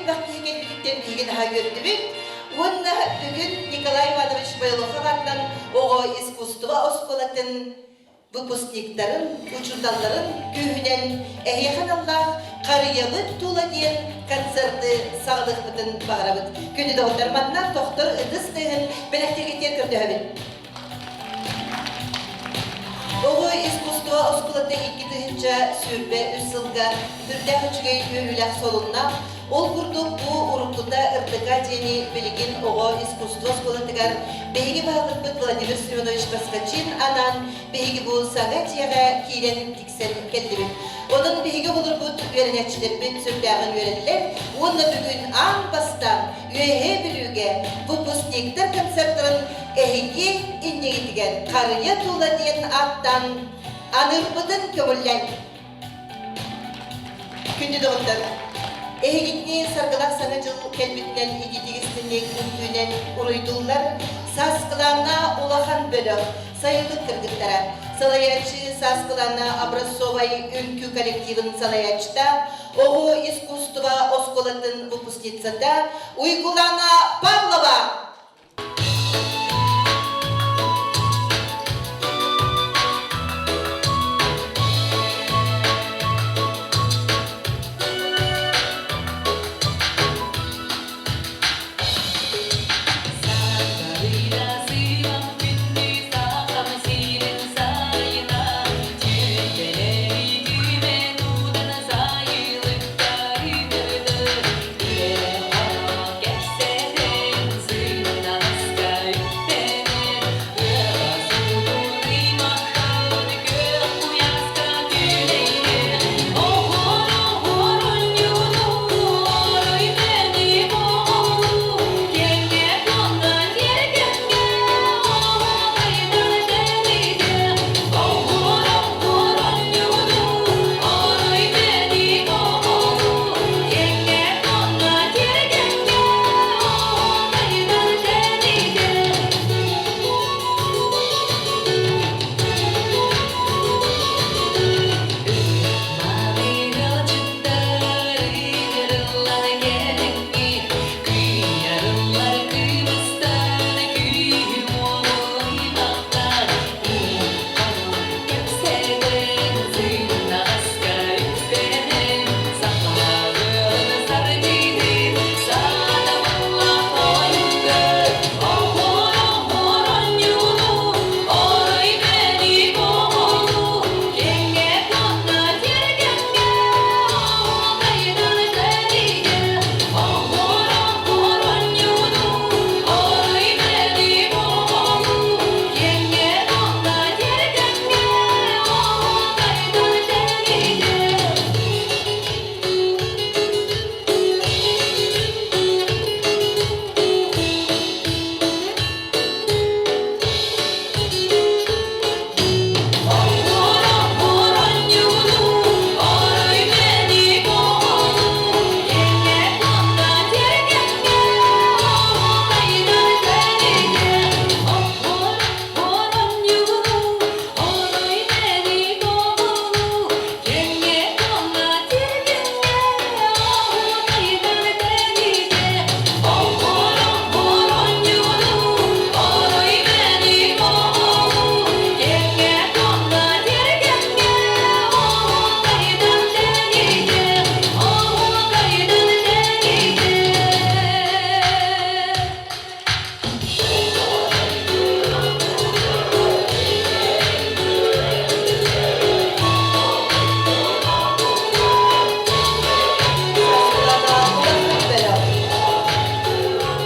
элбэх киһи кэлбититтэн биһиги наһаа үөрдүбүт. Уонна бүгүн Николай Иванович Бойлохов аатынан оҕо искусство оскуолатын выпускниктарын, учууталларын күүһүнэн эһиэхэ аналлаах Харыйабыт тула диэн концерты саҕалыахпытын баҕарабыт. Күндү доҕоттор, манна тохтор ытыс тыаһын бэлэхтииргитигэр көрдөһөбүн. Оҕо искусство оскуолата 2023 сылга үрдээх үчүгэй үөрүүлээх солуннаах. Ол курдук бу уруккута РТК диэни билигин оҕо искусство оскуолатыгар биһиги баһылыкпыт Владимир Семенович Поскачин анаан биһиги бу саҥа дьиэҕэ киирэн тиксэн кэллибит. Онон биһиги оҕолорбут үөрэнээччилэрбит сүрдээҕин үөрэллэр уонна бүгүн аан бастаан Үөһээ Бүлүүгэ выпускниктар концертарын эһиги иннигитигэр Харыйа тула диэн ааттаан аныырбытын көҥүллээҥ. Күндү доҕоттор, эһигитини саргылаах Саҥа дьыл кэлбитинэн ититигистинник үҥкүүнэн уруйдууллар Сааскылаана улахан бөлөх сайылык кыргыттара, салайааччы Сааскылаана образцовай үҥкүү коллективын салайааччыта Оҕо искусство оскуолатын выпускницата Уйгулана Павлова.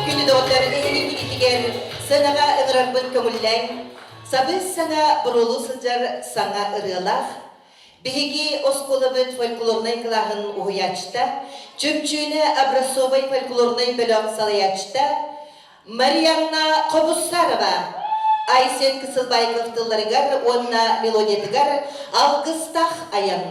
Күндү доҕоттор, эһиги иннигитигэр сыанаҕа ыҥырарбын көҥүллээҥ. Сабыс-саҥа буруолуу сылдьар саҥа ырыалаах, биһиги оскуолабыт фольклорнай кылааһын уһуйааччыта, Чөмчүүнэ образцовай фольклорнай бөлөх салайааччыта Марианна Хобуссарова Айсен Кысылбайков тылларыгар уонна мелодиятыгар «Алгыстаах айан».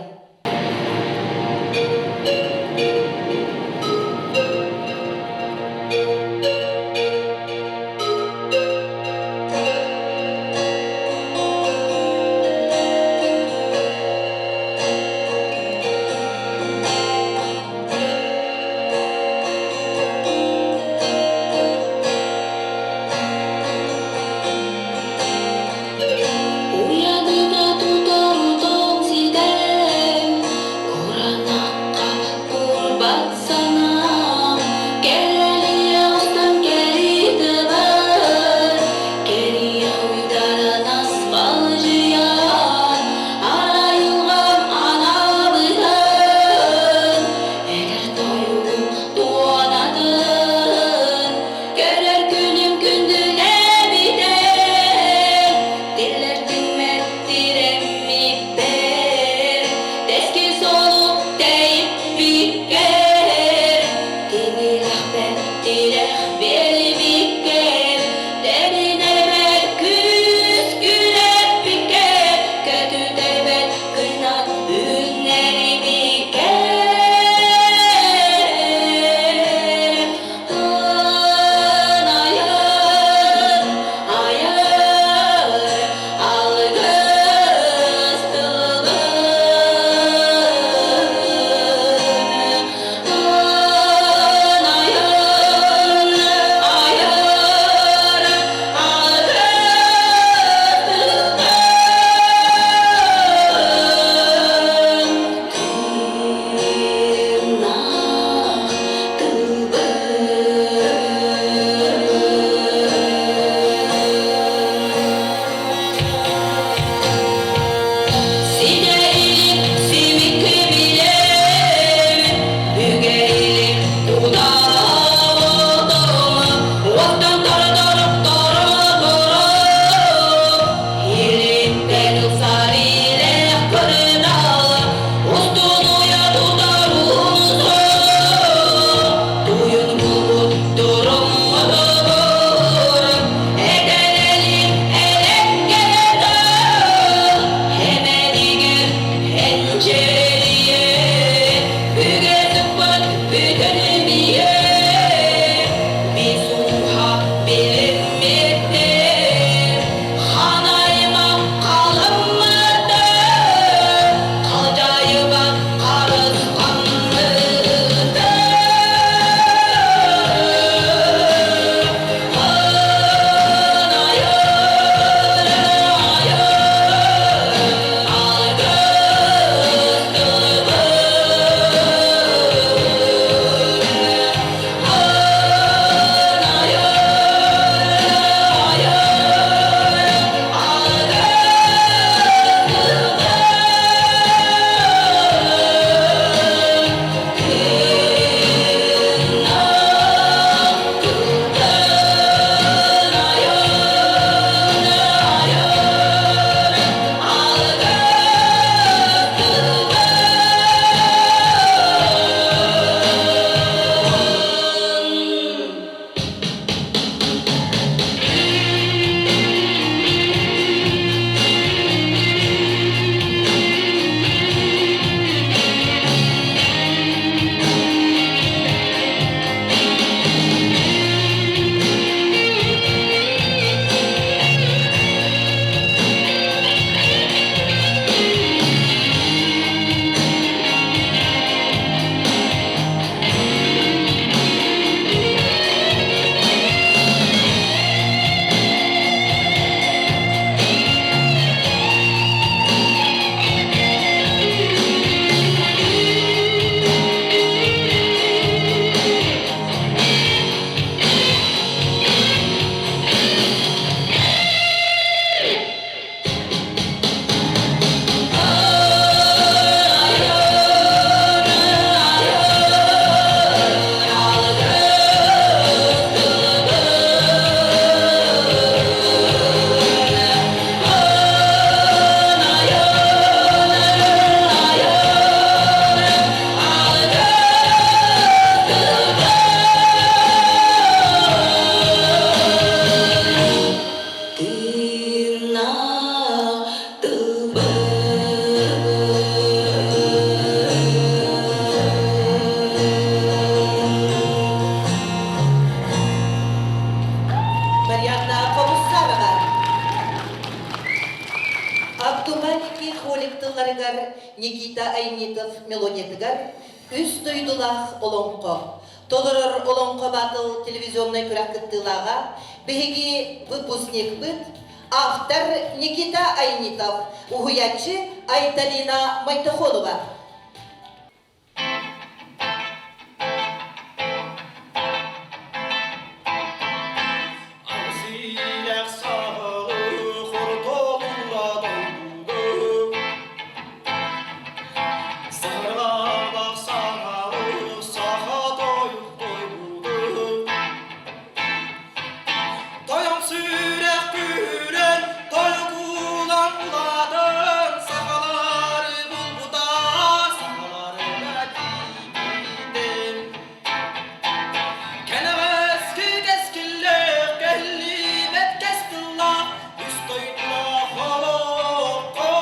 Холик тылларыгар Никита Айнитов мелодиятыгар үс дойдулаах олоҥхо толорор Олоҥхо Батл телевизионнай күрэх кыттыылааҕа биһиги выпускникпыт, автор Никита Айнитов, уһуйааччы Айталина Майтахонова. Сиилэх саһылы хортолура дойдуга Саралаах саҥалы саха тойук тойбута Тойон сүрэх күүрэн, тойугулан улаатан, сахалары булбута, сахаларга тиийбитим. Кэнэҕэски кэскиллээх, кэллибэт кэс тыллаах, үс дойдулаах олоххо.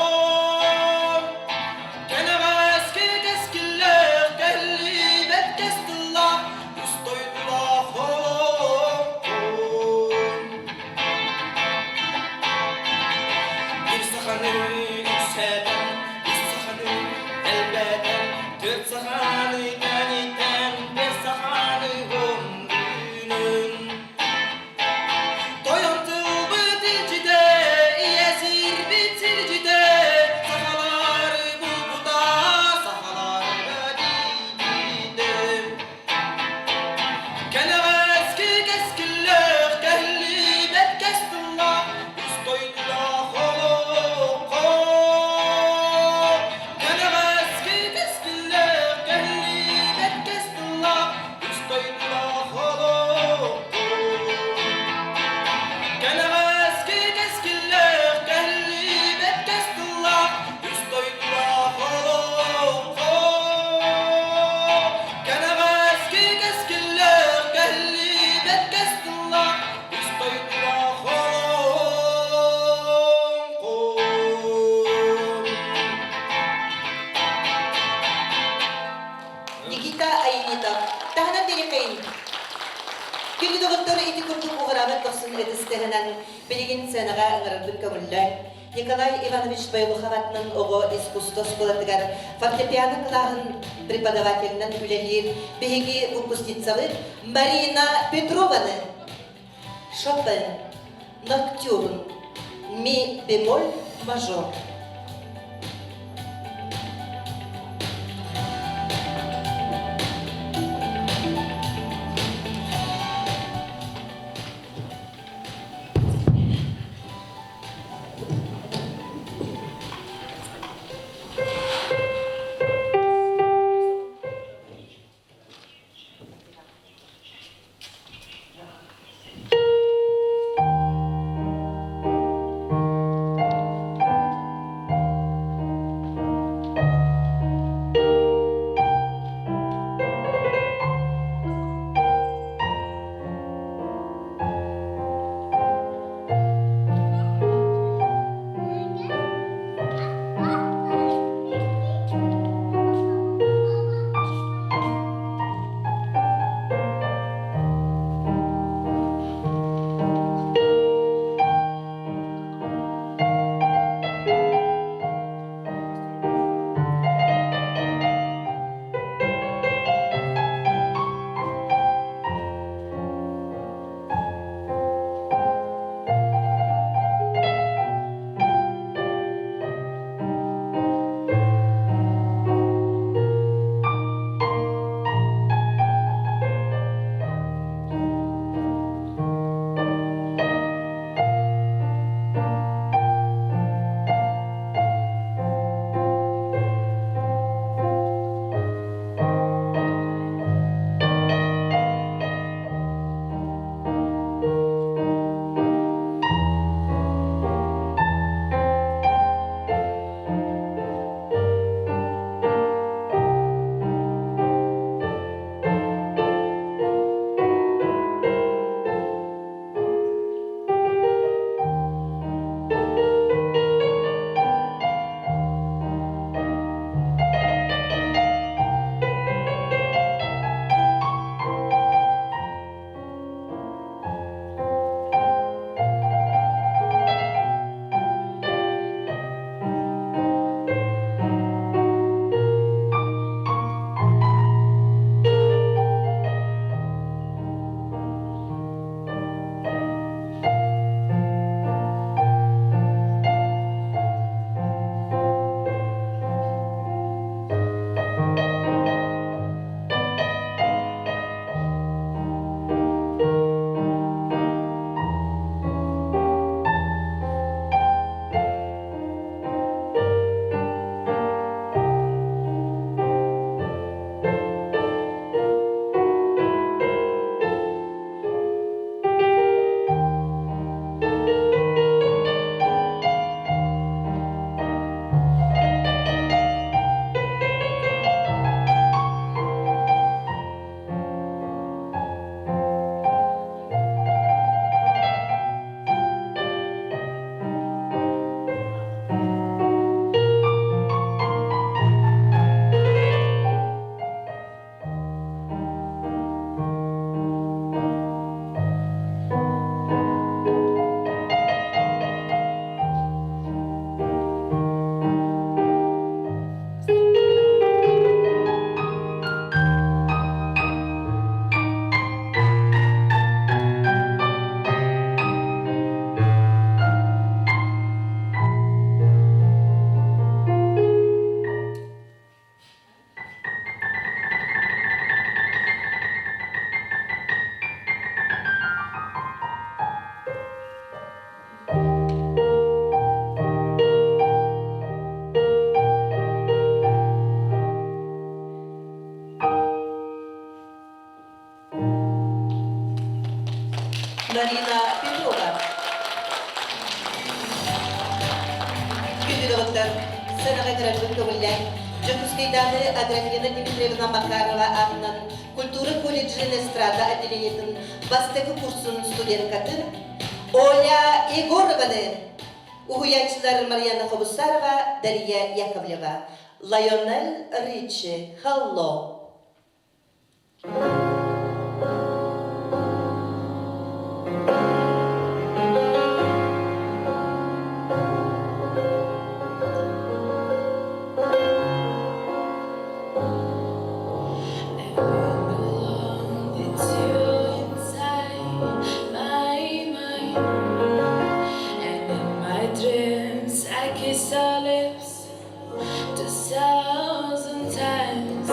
Кэнэҕэски кэскиллээх, кэллибэт кэс тыллаах, үс дойдулаах олоххо. Бір саханы үксэтэн, үс саханы элбэтэн, төрт саханы тэнитэн, бес саханы ондүнүн. Тойон тылбыт илдьитэ, ийэ сирбит сирдьитэ, сахалары булбута, сахаларга диибитэ. Кэнэҕэски кэскиллээх, кэһиллибэт кэс тыллаах, үс дойдулаах олоххо. Кэнэҕэски кэскиллээх, кэһиллибэт кэс тыллаах, үс дойдулаах олоххо. Кэнэҕэски кэскиллээх, кэһиллибэт кэс тыллаах, үс дойдулаах олоххо. Кэнэҕэски кэскиллээх, кэһиллибэт кэс тыллаах, үс дойдулаах олоҥхо. Никита Айнитов. Таһынан биэриэхэйин. Күндү доҕоттор, ити курдук уҕараабат дохсун ытыстыһынан билигин сценаҕа ыҥырарбын көҥүллээн Николай Иванович Бойлухов атынан оҕо искусство оскуолатыгар фортепиано кылааһын преподавателинэн үлэлиир биһиги выпускницабыт Марина Петрованы Шопен, Ноктюрн, Ми бемоль мажор. Марина Петрова. Күндү доҕоттор, сыанаҕа көрөрбүт көҥүллээн, Дьокуускайдааҕы Аграфена Дмитриевна Макарова аатынан культура колледжын эстрада отделениетын бастакы курсун студенткатын Оля Егорованы уһуйааччылар Марьяна Хобусарова, Дария Яковлева, Лайонель Ричи, Hello. I belong to inside my mind, and in my dreams I kiss our lips 2,000 times.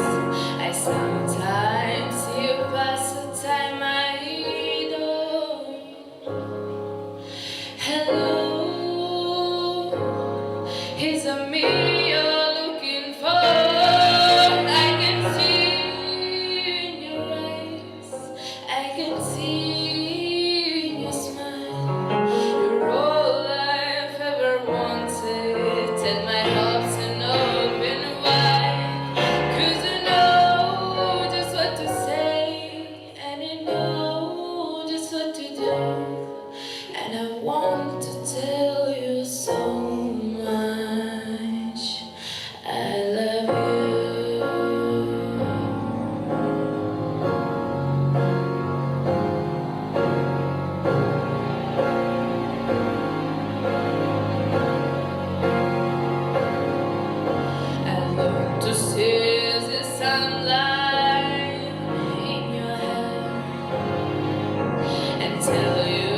I sometimes see you pass the time I don't. Hello, he's a me you're looking for. I can see in your eyes, I can see in your smile. You're all I've ever wanted, and my heart's an open wide. 'Cause you know just what to say, and you know just what to do. And I want to tell you so much. I love you. I long to see the sunlight in your hair and tell you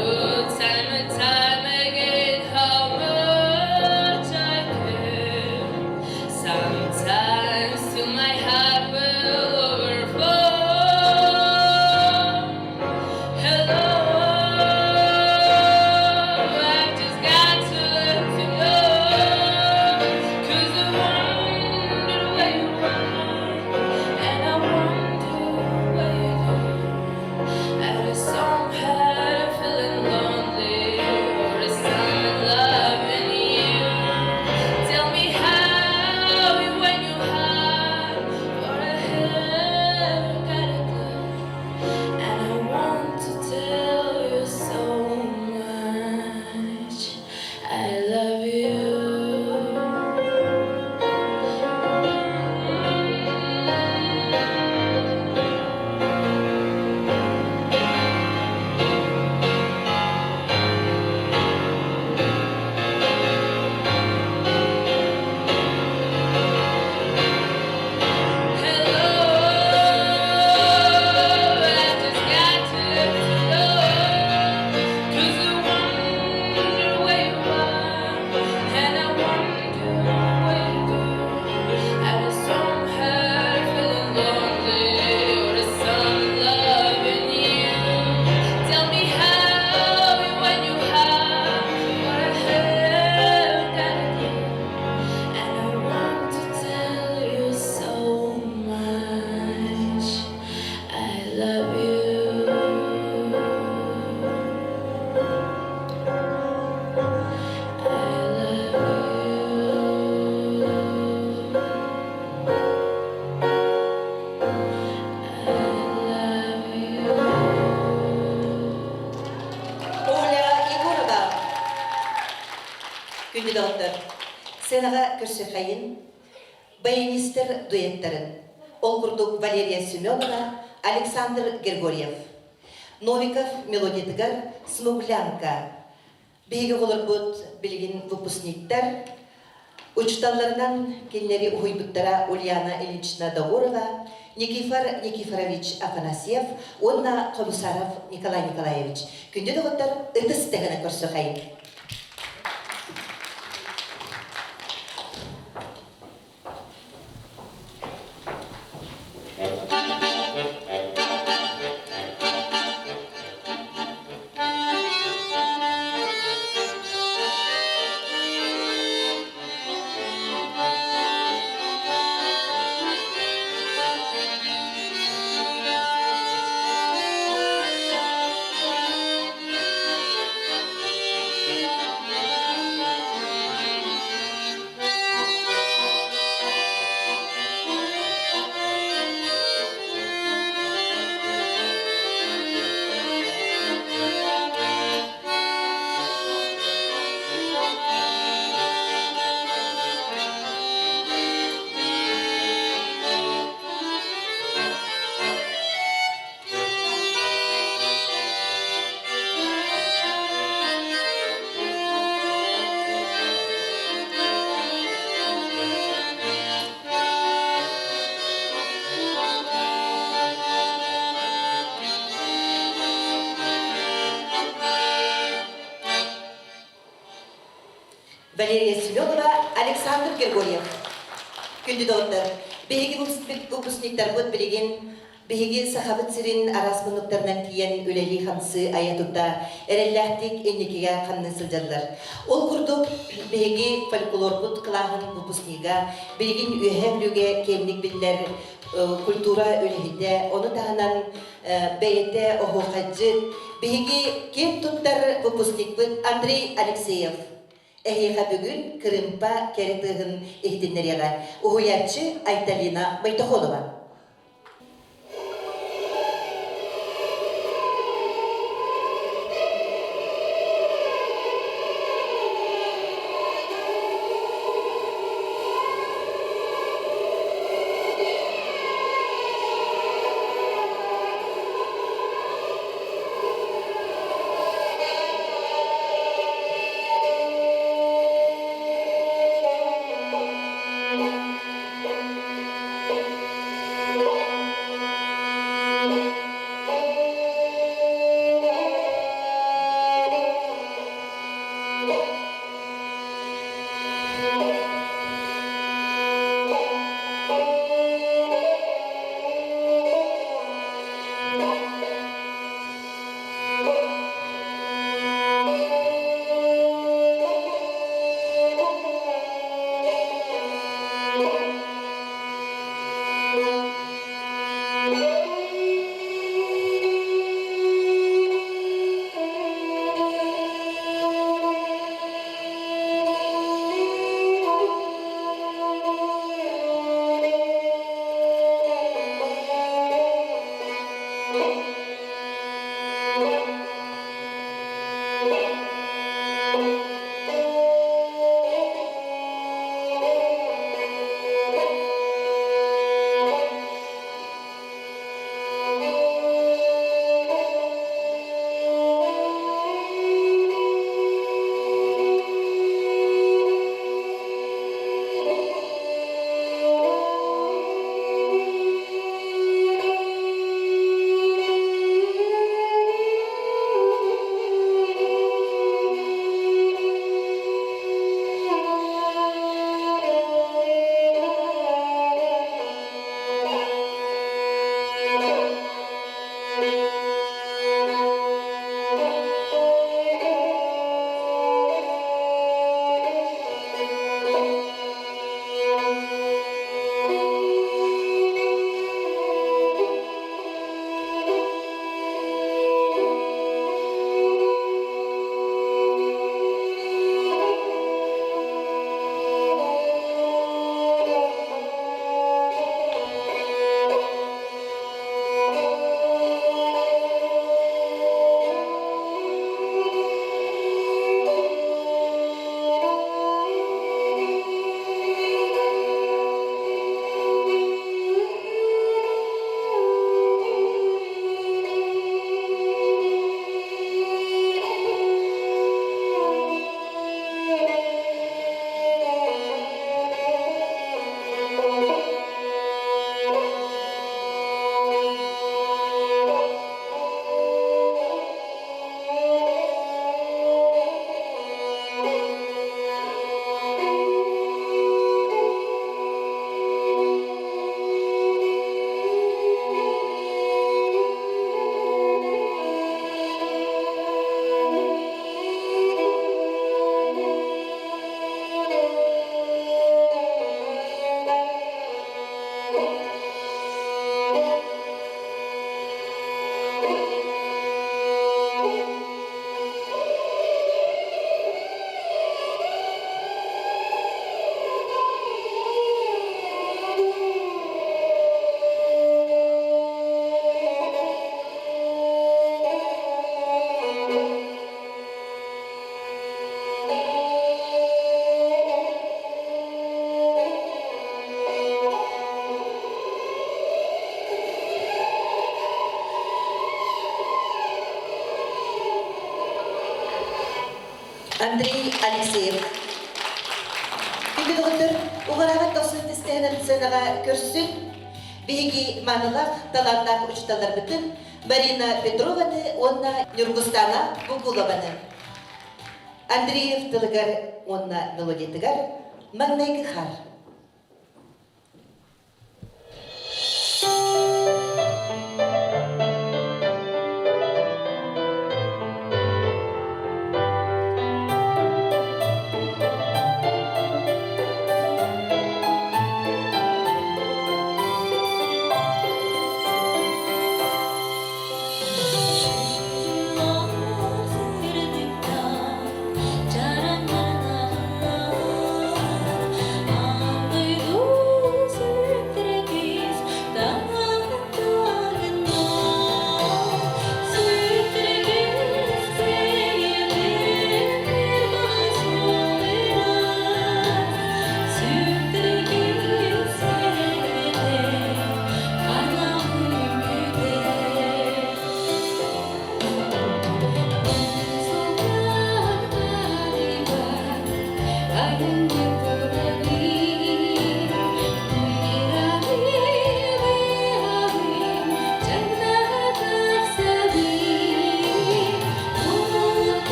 time and time again how much I care. Sometimes till my heart will overflow. Hello, I've just got to let you know. 'Cause I wonder where you are, and I wonder where you go. I just somehow feeling lonely, or is someone loving you? Tell me how you when you hide, for I haven't got a clue. And I want to tell you so much. I love you. Hello, I just got to let you know. 'Cause I wonder where you are, and I wonder where you go. I was somehow feeling lonely, or is someone loving you? Tell me how you when you have what I have got to go. And I want to tell you so much. I love you. I love you. I love you. Оля Егорова. Күндү доҕоттор, сценаҕа көрсүөххэйин баянистар дуэттарын. Ол курдук Валерия Семенова, Александр Григорьев. Новиков мелодиятыгар «Смуглянка». Биһиги оҕолорбут билигин выпускниктар. Учууталларынан кинилэри уһуйбуттара Ульяна Ильична Догорова, Никифор Никифорович Афанасьев уонна Хомусаров Николай Николаевич. Күндү доҕоттор, ытыс тэһэнэ көрсөхайын. Thank Валерия Семенова, Александр Григорьев. Күндү доҕоттор, биһиги выпускниктарбыт билигин биһиги Сахабыт сирин араас муннуктарынан тиийэн үлэлии-хамсыы айа-тута, эрэллээхтик инникигэ хамныы сылдьаллар. Ол курдук, биһиги фольклорбут кылааһын выпускнига билигин Үөһээ Бүлүүгэ киэҥник биллэр культура үлэһитэ, ону таһынан бэйэтэ оһуохайдьыт, биһиги киэн туттар выпускникпыт Андрей Алексеев. Эһиэхэ бүгүн кырыымпа кэрэ тыаһын иһитиннэриэҕэ уһуйааччы Айталина Мойтохонова. Андрей Алексеев. Күндү доҕоттор, уҕараабат дохсун тистэһинэн сценаҕа көрсүн. Биһиги маанылаах, талааннаах учууталларбытын Марина Петрованы уонна Ньургустана Букулованы. Андреев тылыгар уонна мелодиятыгар маҥнайгы хаар.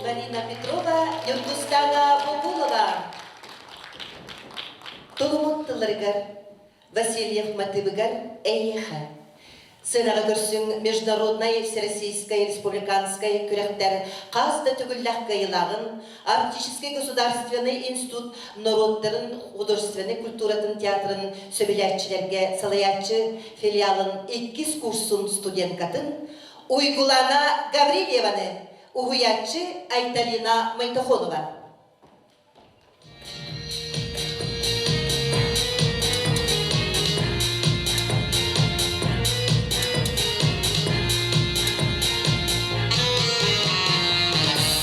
Марина Петрова, Ньургустана Бобулова. Толомон тылларыгар Васильев матыбыгар эйиэхэ. Сыанаҕа көрсүҥ Международнай Всероссийскай республиканскай күрэхтэр хас да төгүллээх кыайыылааҕын Арктическай государственнай институт норуоттарын художественнай культуратын театрын сөбүлээччилэргэ салайааччы филиалын иккис курсун студенткатын Уйгулана Гаврильеваны уһуйааччы Айталина Мойтохонова.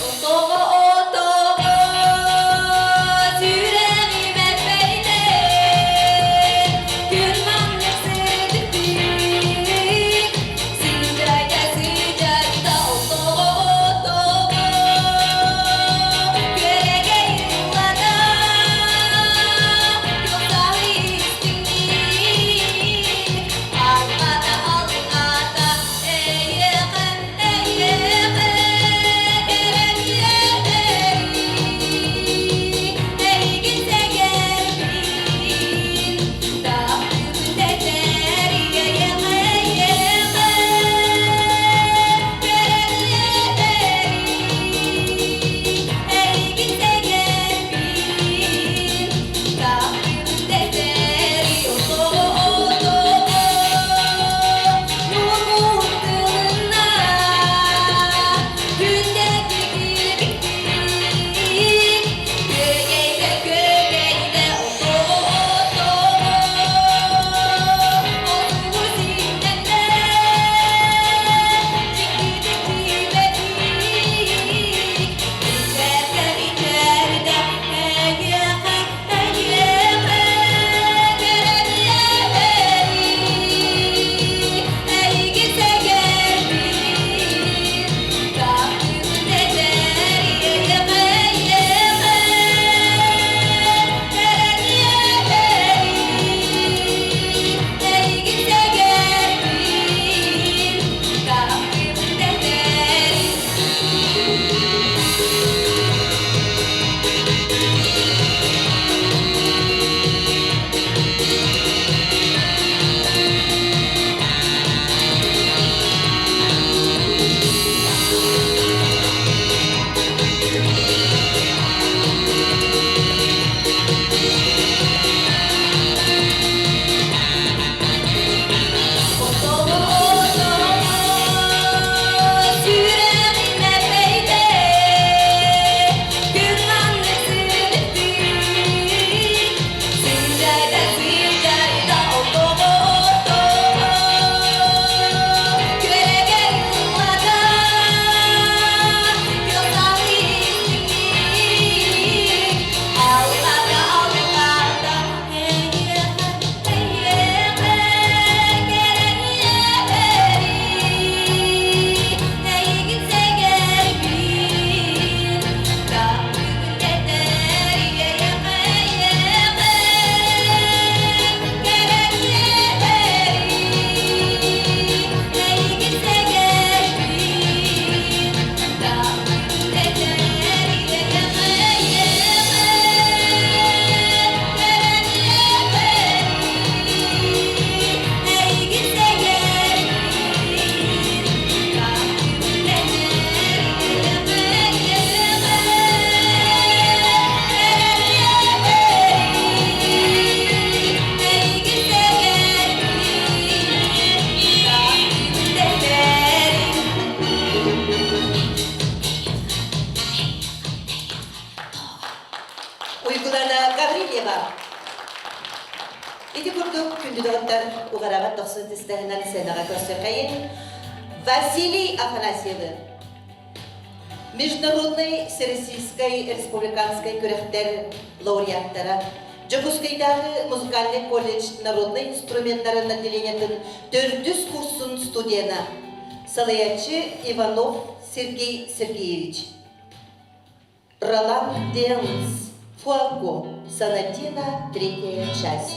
Отоҕо отоҕо сүрэҕим эппэйдэ Күн маннык сырдыктык сыдьайда сыдьайда Отоҕо отоҕо Васильева. Ити курдук күндү доҕоттор уҕараабат дохсун тыстаһынан сценаҕа көрсөххөйүн Василий Афанасьевы Международнай Всероссийскай республиканскай күрэхтэр лауреаттара, Дьокуускайдааҕы музыкальнай колледж народнай инструменнарын отделениетын төрдүс курсун студена, салайааччы Иванов Сергей Сергеевич. Ролан Денс, Фуаго, сонатина, третья часть.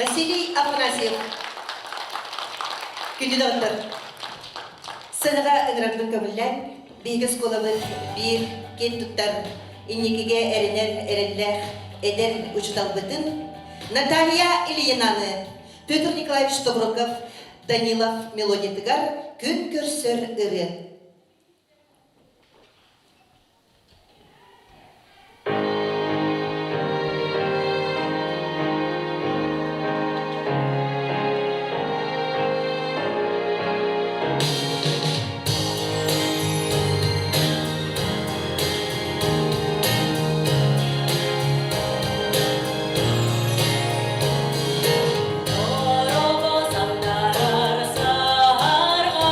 Василий Афанасьев. Күндү доҕоттор, сыанаҕа ыҥырарбын көҥүллээн, биһиги оскуолабыт биир киэн туттар, инникигэ эрэнэр эрэллээх эдэр учууталбытын Наталья Ильинаны Петр Николаевич Тоброков Данилов мелодиятыгар күн көрсөр ырыа. Дорого сандарар саһарга,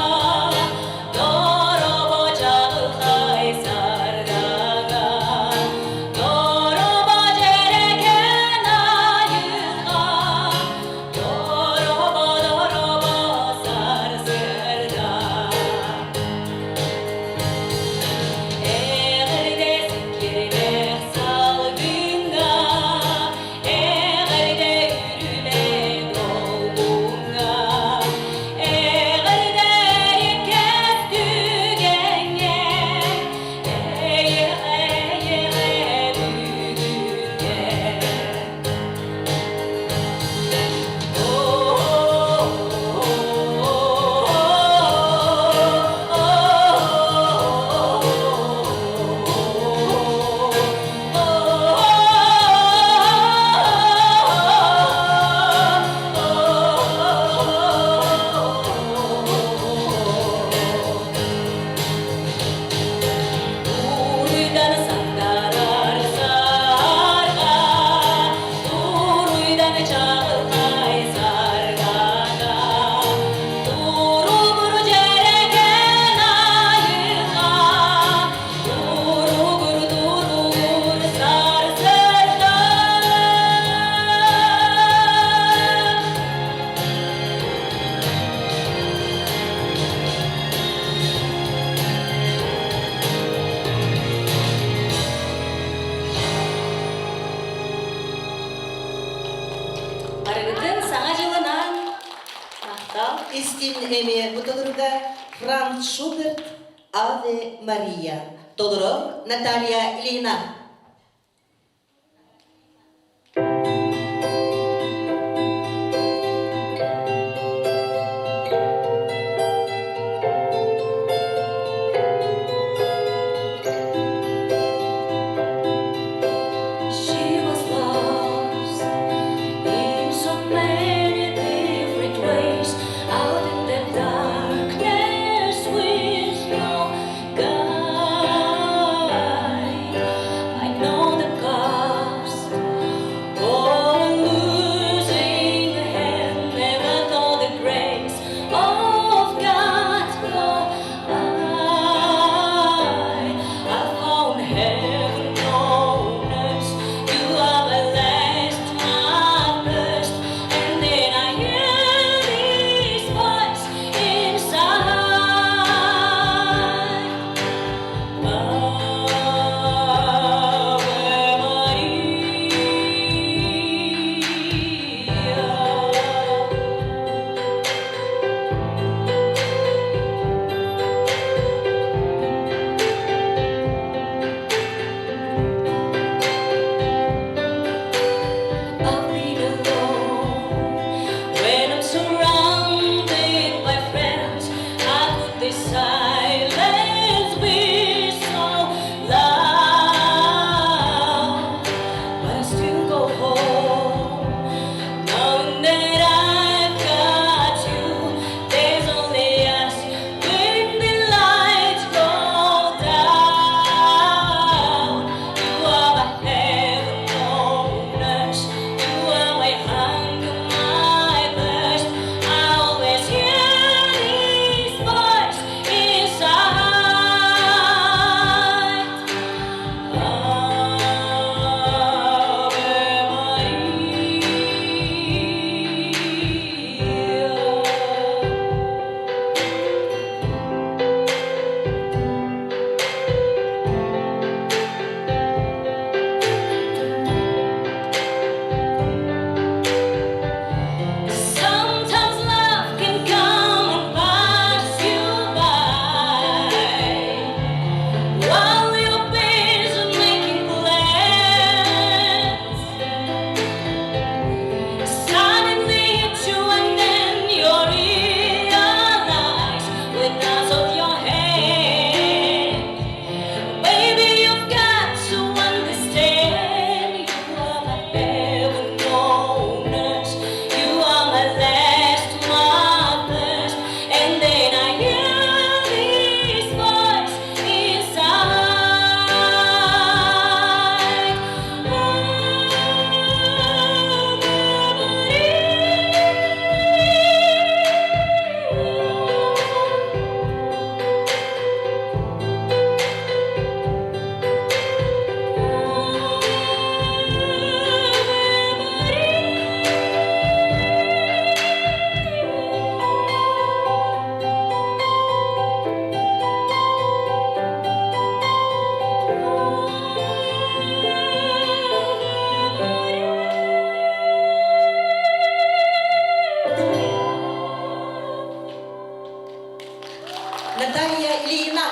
Истин эмиэ бу толоруга Франц Шуберт «Аве Мария» толорор Наталья Ильина. She was lost in so many different ways, out in the darkness with no guide. I know the cost of losing a hand, never thought the grace of God. No, I found heaven on earth. You are my last, my first, and then I hear this voice inside. Ave Maria. I'll be alone when I'm surrounded by friends. How could this silence be so loud? But I still go home, knowing that I've got you. There's only us when the lights go down. You are my heaven on earth. You are my hunger, my thirst. I always hear this voice inside. Ave Maria. Sometimes love can come and pass you by while you're busy making plans. Suddenly it's you, and then you realize with out of your hand. Baby, you've got to understand. You are my heaven on earth. You are my last, my first. And then I hear this voice inside. Oh, Наталья Ильина.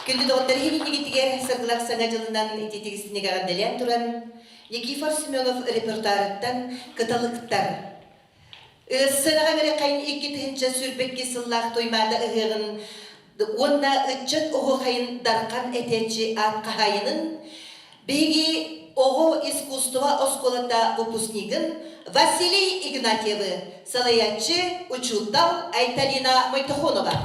Күндү доҕоттор иһин сыргылах саҥа дьылынан ититигистинигэ эҕэрдэлээн туран Никифор Семенов репертуарыттан «Кыталыктар» Сыанаҕа мэрэ 2022 сыллаах Туймаада ыһыаҕын уонна ыччат оһуохайын Дархан этээччи аат хаһаайынын биһиги оҕо искусство оскуолата выпускнигын Василий Игнатьевы салайааччы учуутал Айталина Мойтохонова.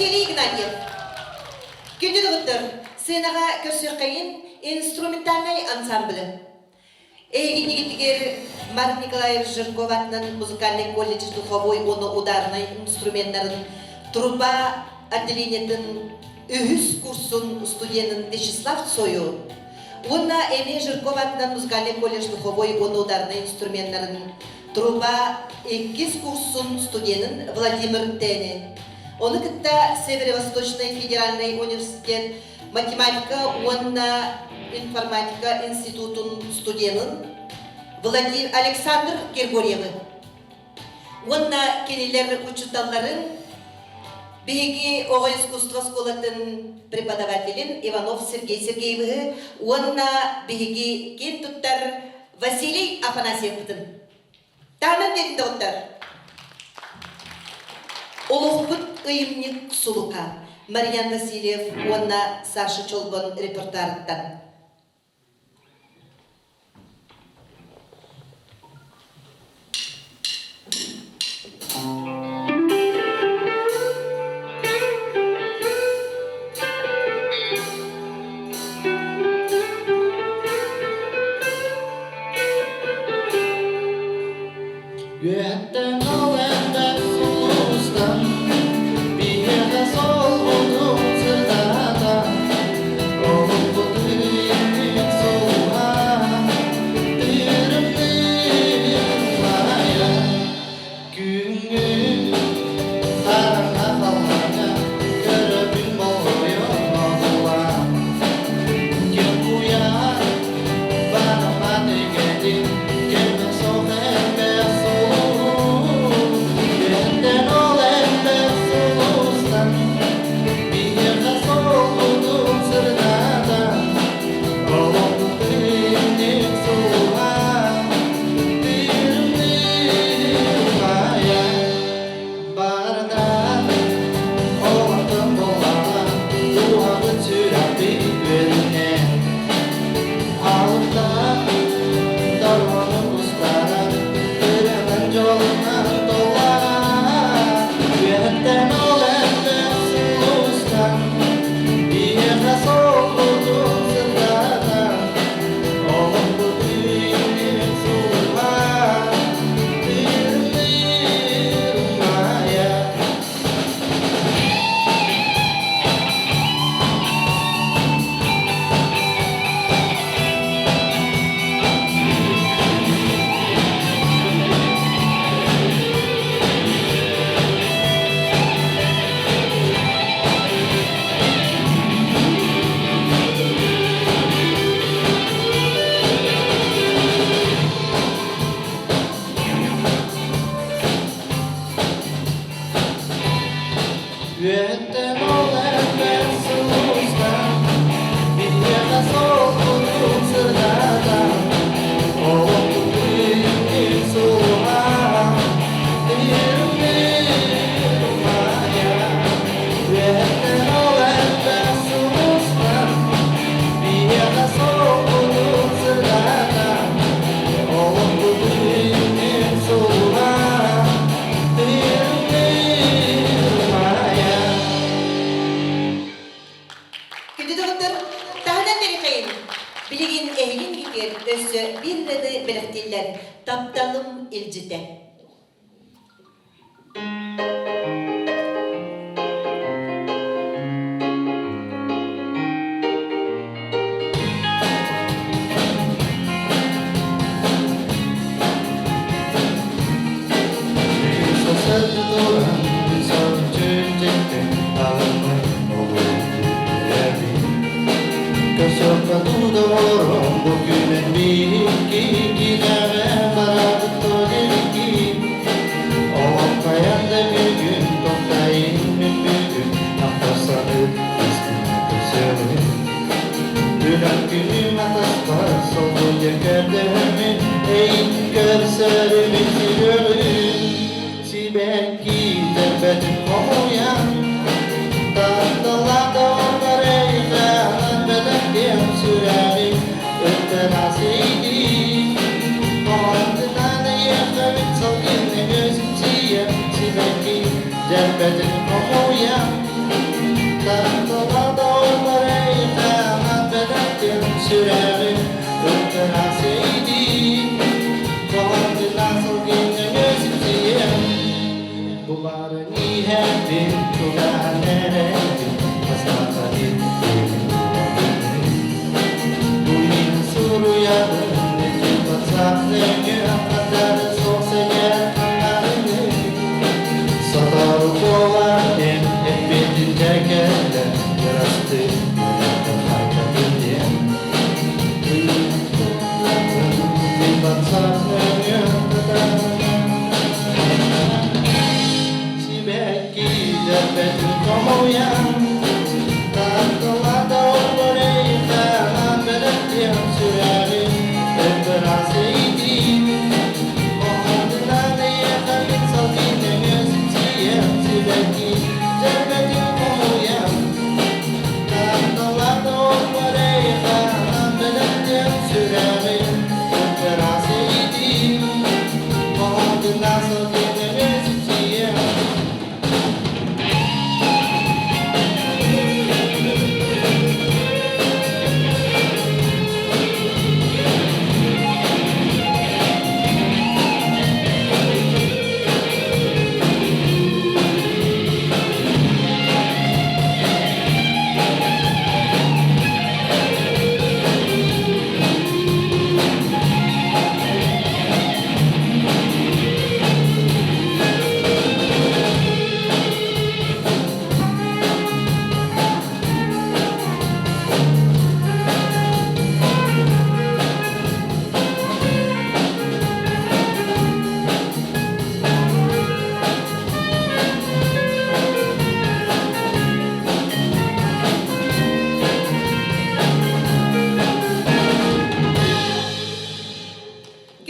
Василий Игнатьев. Күндү доҕоттор, сценаҕа көрсүөххэйин инструментальнай ансамблы. Эһигинигитигэр Марк Николаевич Жирков атынан музыкальный колледж духовой уонна ударнай инструменнарын труба отделениетын үһүс курсун студенын Вячеслав Цою уонна эмиэ Жирков атынан музыкальный колледж духовой уонна ударнай инструменнарын труба иккис курсун студенын Владимир Тэни. Ону кытта Северо-Восточный федеральный университет математика уонна информатика институтун студенын Владимир Александр Григорьевы уонна кинилэр учууталларын биһиги оҕо искусство оскуолатын преподавателин Иванов Сергей Сергеевиһы уонна биһиги киэн туттар Василий Афанасьевпытын Таанан диэтин доҕоттор. Олохпут ыйымньык сулука Марьян Васильев уонна Саша Чолбон репортарыттан. Үөһэттэн ол элбэх сулустан биһиэхэ солбутун сырдатан олохпут үүнүк сулуһа тырымныыр умайа күҥҥү хараҥа халлааҥҥа көрөбүн болҕойон одуулаан киэҥ куйаар бараммат эйгэтин кэлбэх суох элбэх сулус үөһэттэн ол элбэх сулустан биһиэхэ суолбутун сырдатан олохпут инник сулуһа тырымныыр умайа барда олортон буоллаҕа дууһабыт сүрэхпит үөрүнэ алыптаах дорҕоону кустара ырыанан дьолунан толлар үөһэттэн ол элбэх сулустан биһиэхэ солбутун сырдатан олохпут үүнүн сулуһа тыынныыр умайа. Үөһэттэн ол элбэх сулустан биһиэхэ солбутун сырдатан олохпут үүнүн сулуһа тыырымныыр умайа. Үөһэттэн ол элбэх сулустан биһиэхэ солбутун сырдатан олохпут үүнүн сулуһа тыырымныыр умайа. Күндү доҕоттор, таһынан бэрихейин. Билигин эһигин китиэр өссө биир ырыаны бэлэхтииллэр Тапталым илдьитэ. Günüm ataslar soldu gördüğümü Ey görsörümü sürüm Сибэкки тербэтин хомуйан Татталаатар эйханан бэлэхтиэм сүрэҕи өттөн асыйдыы Оҕонтунан эйиэхэбит салгын өҥөсүмсүйэн Сибэкки дьэрбэтин хомуйан. хомуйан Тапталлаах оҕолор бэлэхтиэм сүрэҕин Ырбыраас иитиим Оһоҕунан эйиэхэ мин салгын нөҥүө сипсийэн сибэкки Дьэрбэтин хомуйан Тапталлаах оҕолор бэлэхтиэм сүрэҕин Ырбыраас иитиим Оһоҕунан салгын нөҥүө сипсийэн.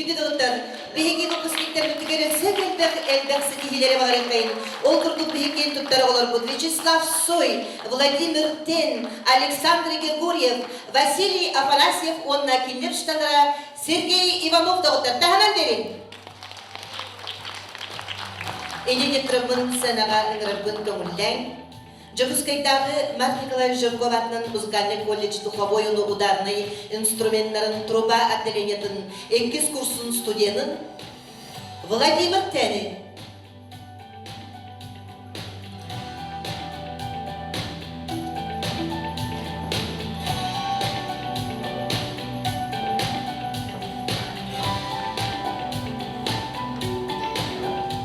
Күндү доҕоттор, биһиги выпускниктарбытыгар өссө элбэх элбэх ситиһиилэри баҕарыаххайын. Ол курдук биһиги туттар оҕолорбут Вячеслав Сой, Владимир Тен, Александр Григорьев, Василий Афанасьев уонна кинилэр штанара Сергей Иванов доҕоттор таһынан бэрин. Иннинэ сценаҕа ыҥырарбын көҥүллээҥ. Дьокуускайдааҕы Марк Николаевич Жирков аатынан музыкальнай колледж духовой уонна ударнай инструменнарын труба отделениетын иккис курсун студенын Владимир Тенин.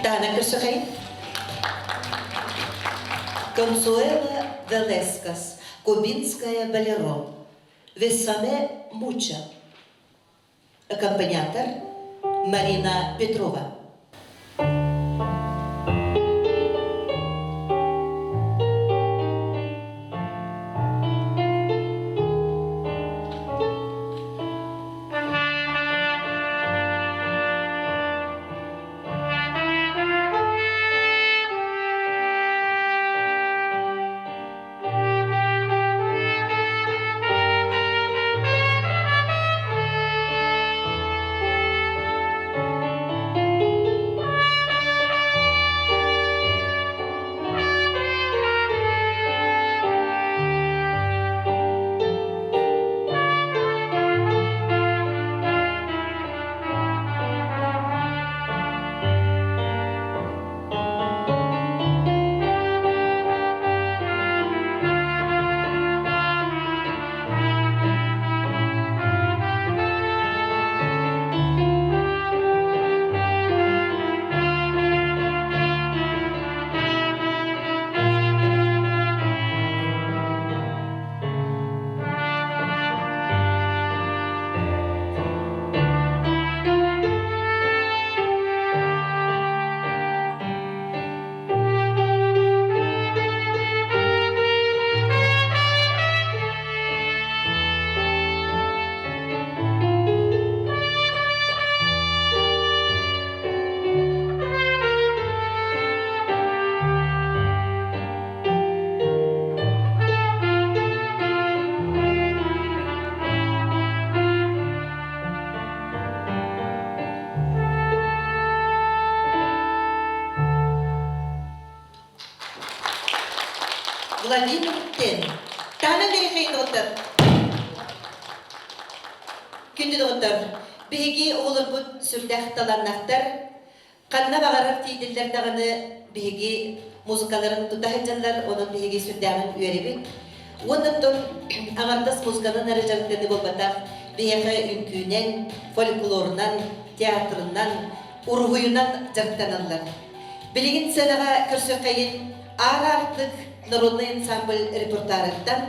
Таана көрсөхәйин. Консуэла Велескас, Кубинская болеро, Весаме Муча. Аккомпаниатор Марина Петрова. Владимир Тен. Таһынан биэриэххэйин доҕоттор. Күндү доҕоттор, биһиги оҕолорбут сүрдээх талааннаахтар. Ханна баҕарар тиийдиллэр даҕаны биһиги музыкаларын тута сылдьаллар, онон биһиги сүрдээҕин үөрэбит. Уонна оттон аҥардас музыканан эрэ дьарыктаныы буолбатах, биһиэхэ үҥкүүнэн, фольклорунан, театрынан, уруһуйунан дьарыктаналлар. Билигин сценаҕа көрсүөххэйин Аар-Аартык народнай ансамбль репертуарыттан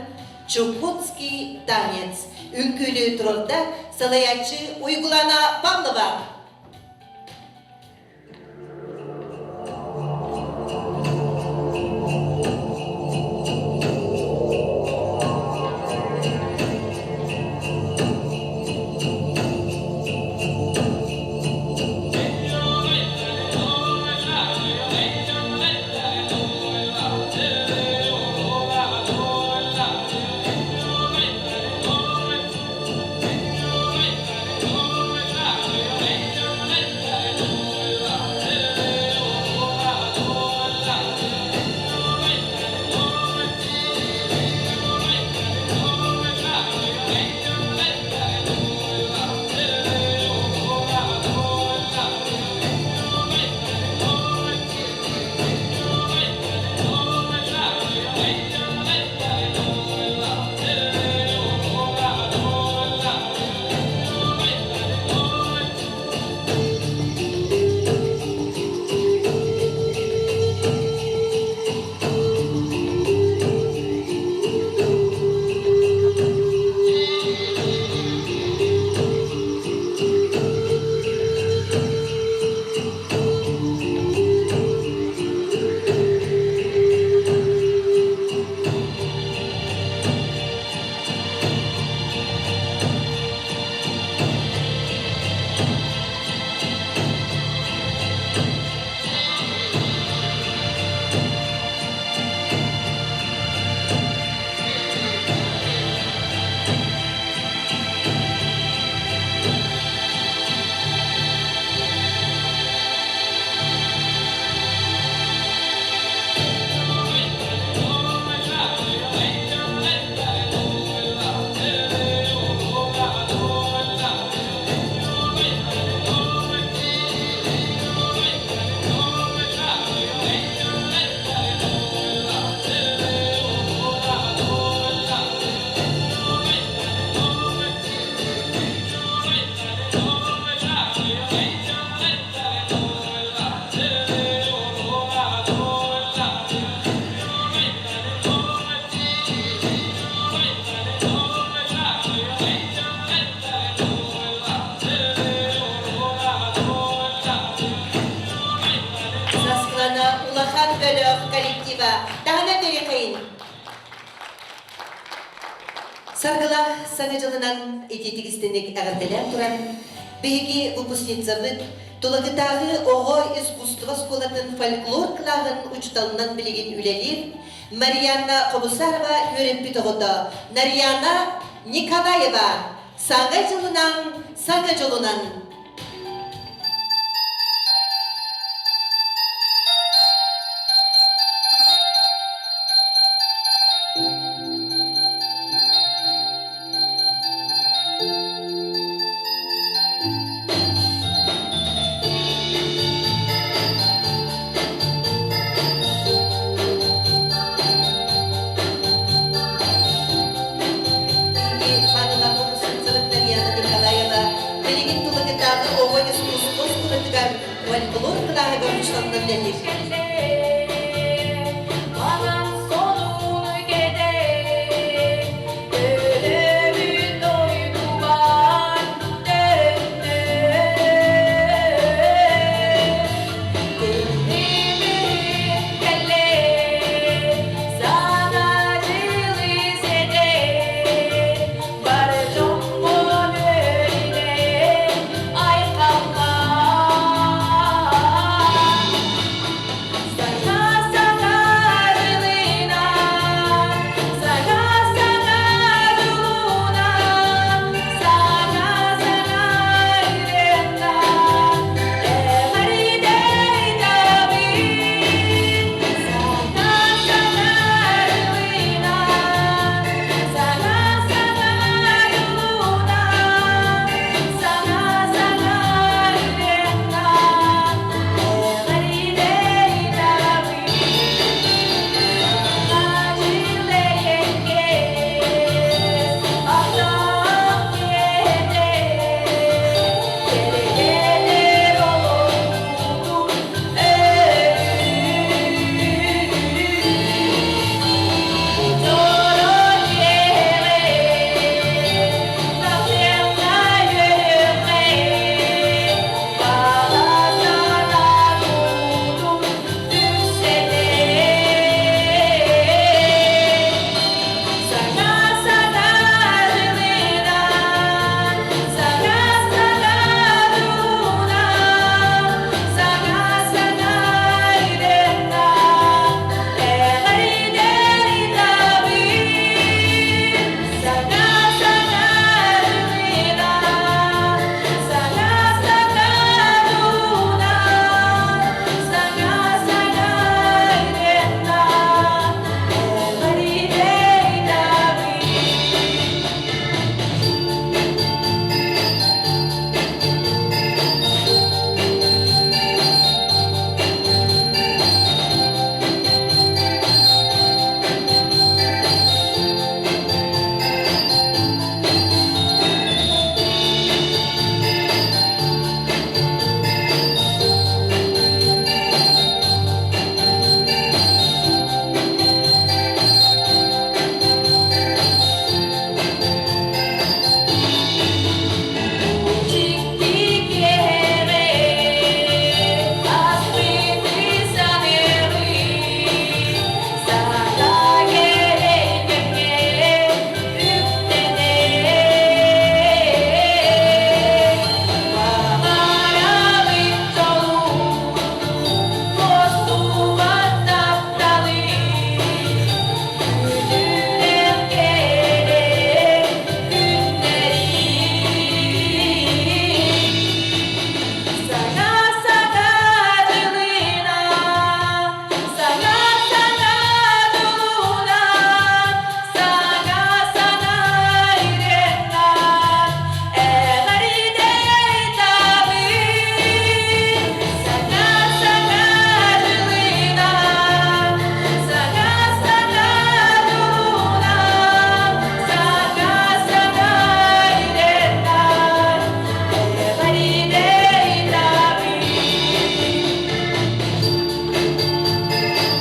Чукотский танец үҥкүүнү туруорда салайааччы Уйгулана Павлова. Саргылаах Саҥа дьылынан итиитик истиҥник эҕэрдэлээн туран, биһиги выпускницабыт Тулагытааҕы оҕо искусство оскуолатын фольклор кылааһын учууталынан билигин үлэлиир Марианна Хобусарова үөрэппит оҕото Нарьяна Николаева Саҥа дьылынан, саҥа дьолунан! Билигин Тулагытааҕы оҕо искусство оскуолатыгар фольклор кылааһыгар учууталынан үлэлиир.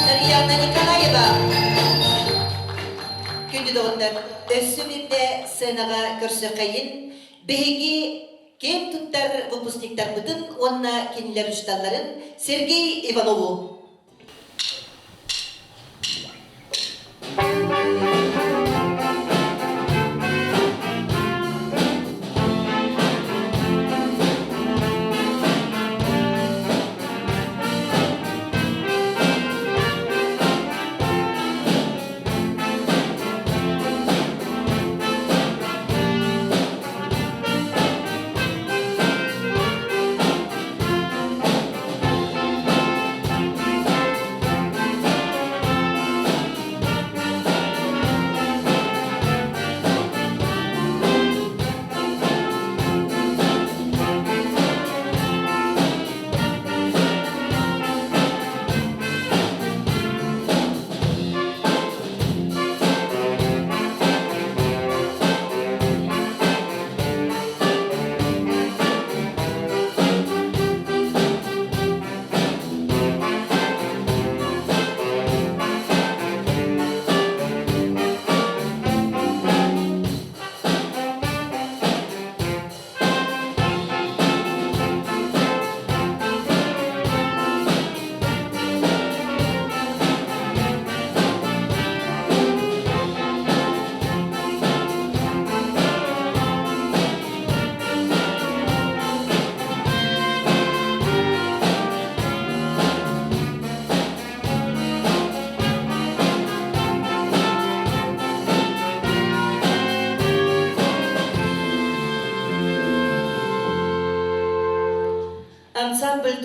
Татьяна Николаева Күндү доҕоттор, өссө биирдэ сценаҕа көрсөххөйүн биһиги киэн туттар выпускниктарбытын уонна кинилэр учууталларын Сергей Иванову.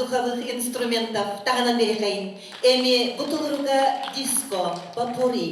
духовых инструментов таһынан бирихэйин эми бу толоруга диско попурри.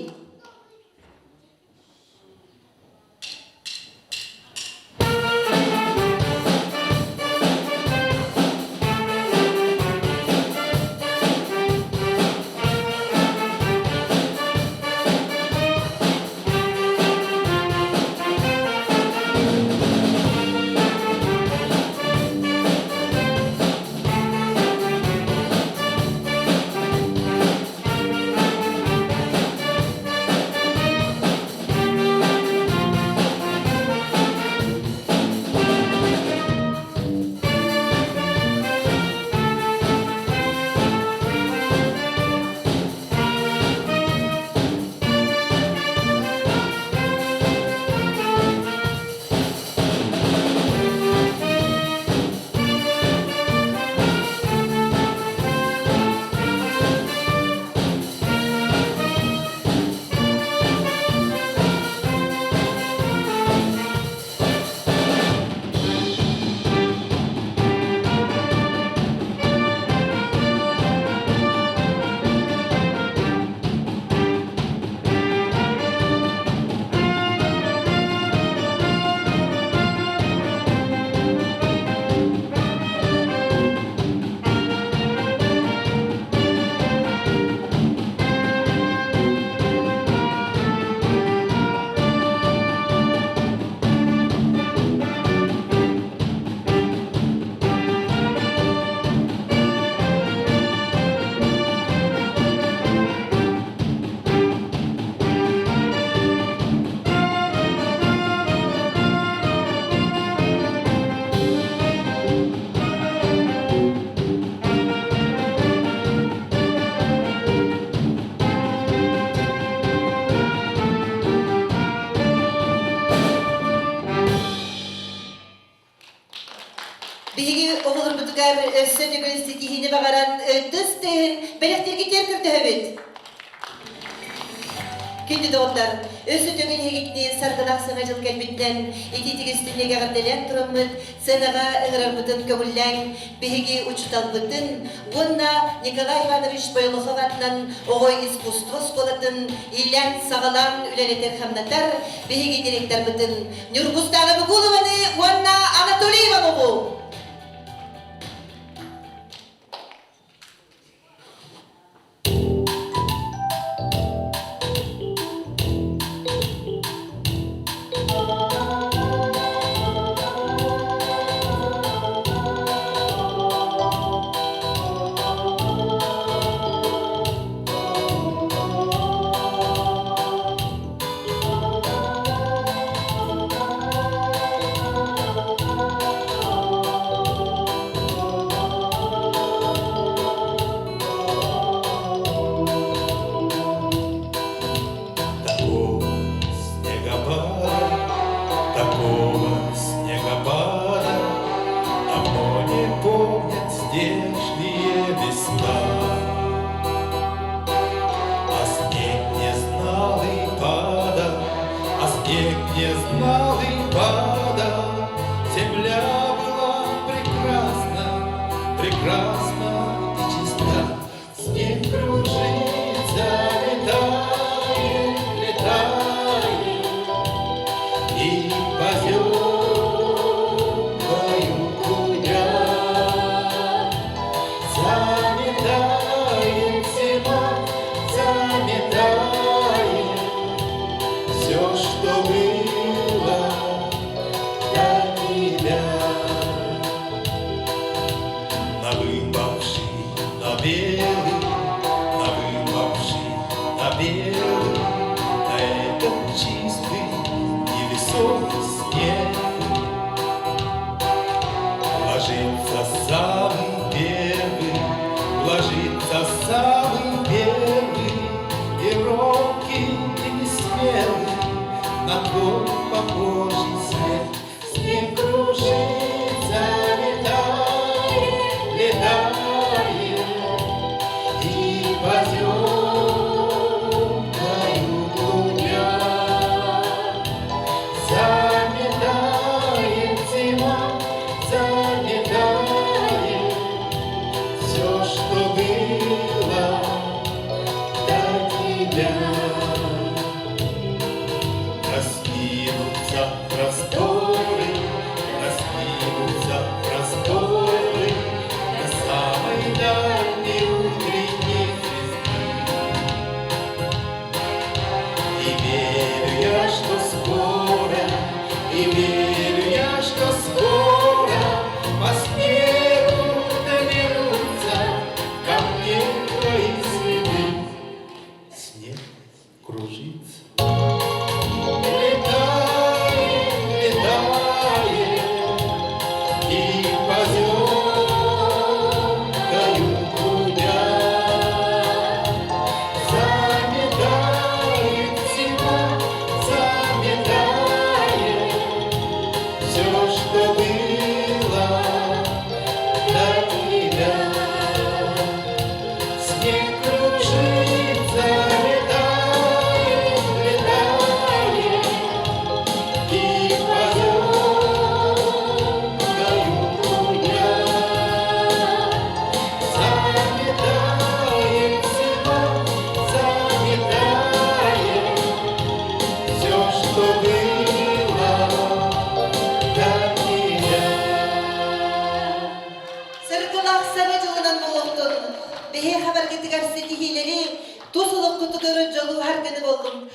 Биһиги оҕолорбутугар өссө төгүл ситиһиини баҕаран ытыс тыаһын бэлэхтииргитигэр көрдөһөбүт. Күндү доҕоттор, өссө төгүл эһигитини саргылаах саҥа дьыл кэлбитинэн итиитик-истиҥник эҕэрдэлээн тураммыт сценаҕа ыҥырарбытын көҥүллээҥ, биһиги учууталбытын уонна Николай Иванович Бойлохов аатынан оҕо искусство оскуолатын иилээн-саҕалаан үлэлэтэр-хамнатар биһиги директорбытын Ньургустаана Бугулованы уонна Анатолий Иванову. Такого снегопада, такого снегопада Давно не помнят здешние места. А снег не знал и падал, а снег не знал и падал. Земля была прекрасна, прекрасна и чиста. Снег кружится, летает, летает, и поземкою кудря. Заметает зима, заметает все, что было до тебя. На выпавший, на белый, на выпавший, на белый, на этот чистый невесомый снег ложится самый первый, ложится самый первый, и робкий, и несмелый на твой похожий след. Снег кружится, летает, летает, и поземкою кудря. Заметает зима, заметает Дьолу харгыны боллум.